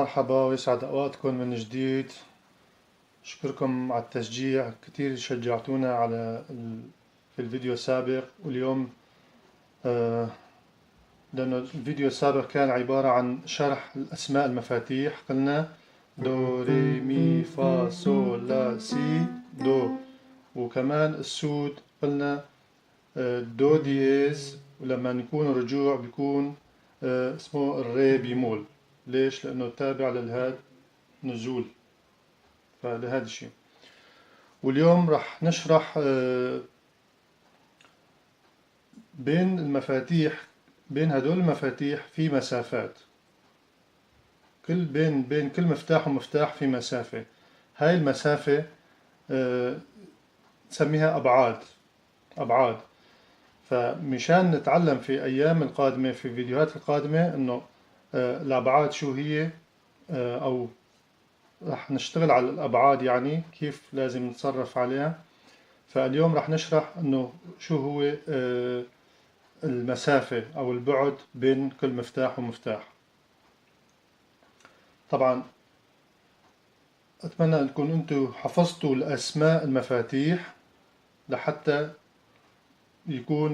مرحبا ويسعد أوقاتكم من جديد. أشكركم على التشجيع، كتير شجعتونا على في الفيديو السابق. واليوم لأنه الفيديو السابق كان عبارة عن شرح الأسماء المفاتيح، قلنا دو ري مي فا سول لا سي دو، وكمان السود قلنا دو دييز، ولما نكون رجوع بيكون اسمه الري بيمول. ليش؟ لأنه تابع للهاد نزول، فلهذا الشيء. واليوم رح نشرح بين المفاتيح، بين هدول المفاتيح في مسافات، بين كل مفتاح ومفتاح في مسافة. هاي المسافة نسميها أبعاد. فمشان نتعلم في أيام القادمة، في الفيديوهات القادمة، إنه الأبعاد شو هي، أو رح نشتغل على الأبعاد، يعني كيف لازم نتصرف عليها. فاليوم رح نشرح إنه شو هو المسافة أو البعد بين كل مفتاح ومفتاح. طبعا أتمنى أن تكونوا أنتم حفظتوا الأسماء المفاتيح لحتى يكون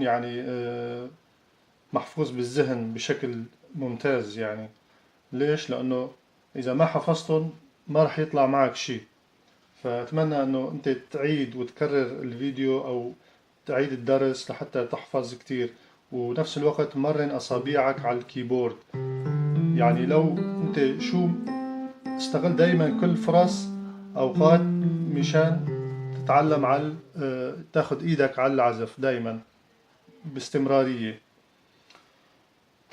محفوظ بالذهن بشكل ممتاز. ليش؟ لأنه إذا ما حفظتهم ما رح يطلع معك شيء. فأتمنى أنه أنت تعيد وتكرر الفيديو أو تعيد الدرس لحتى تحفظ كتير، ونفس الوقت مرن أصابعك على الكيبورد. لو أنت شو استغل دايما كل فرص أوقات مشان تتعلم على تاخد إيدك على العزف دايما باستمرارية.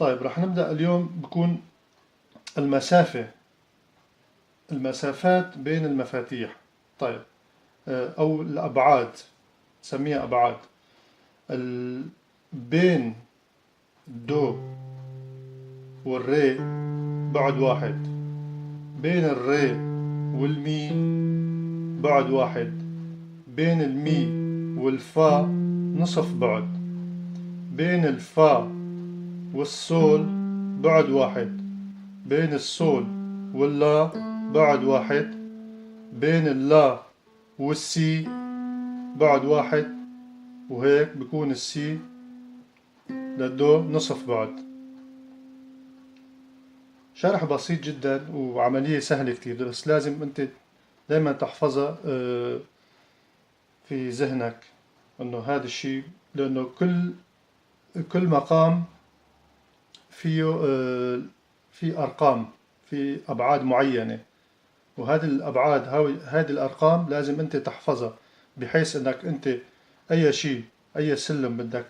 رح نبدأ اليوم بكون المسافات بين المفاتيح. أو الأبعاد، نسميها أبعاد. بين الدو والري بعد واحد، بين الري والمي بعد واحد، بين المي والفا نصف بعد، بين الفا والسول بعد واحد، بين السول واللا بعد واحد، بين اللا والسي بعد واحد، وهيك بيكون السي للدو نصف بعد. شرح بسيط جدا وعملية سهلة كتير، بس لازم انت دايما تحفظها في ذهنك انه هذا الشيء، لانه كل مقام في ارقام، في ابعاد معينة، وهذه الابعاد هذه الارقام لازم انت تحفظها، بحيث انك انت اي شيء، اي سلم بدك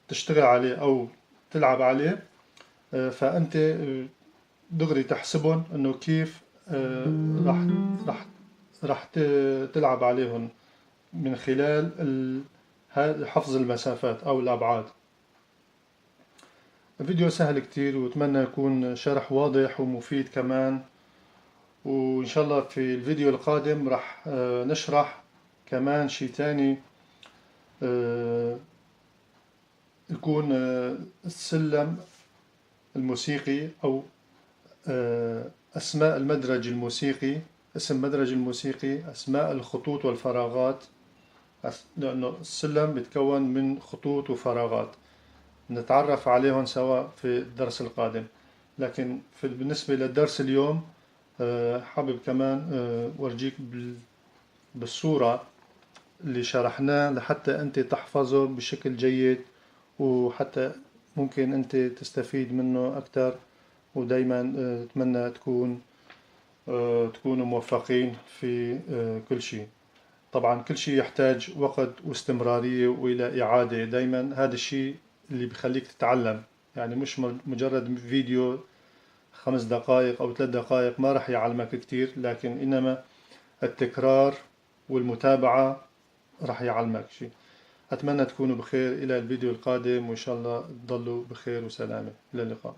تشتغل عليه او تلعب عليه، فانت دغري تحسبهم انه كيف راح تلعب عليهم من خلال حفظ المسافات او الابعاد. الفيديو سهل كتير، واتمنى يكون شرح واضح ومفيد كمان. وإن شاء الله في الفيديو القادم راح نشرح كمان شيء تاني، يكون السلم الموسيقي أو أسماء المدرج الموسيقي، اسم مدرج الموسيقي، أسماء الخطوط والفراغات، لأنه السلم بيتكون من خطوط وفراغات، نتعرف عليهم سوا في الدرس القادم. لكن بالنسبة للدرس اليوم، حابب كمان ورجيك بالصورة اللي شرحناه لحتى أنت تحفظه بشكل جيد، وحتى ممكن أنت تستفيد منه أكثر. ودايما أتمنى تكونوا موفقين في كل شيء. طبعا كل شيء يحتاج وقت واستمرارية وإلى إعادة، دايما هذا الشيء اللي بخليك تتعلم، مش مجرد فيديو 5 دقائق أو 3 دقائق ما راح يعلمك كتير، لكن إنما التكرار والمتابعة راح يعلمك شيء. أتمنى تكونوا بخير إلى الفيديو القادم، وإن شاء الله تضلوا بخير وسلامة. إلى اللقاء.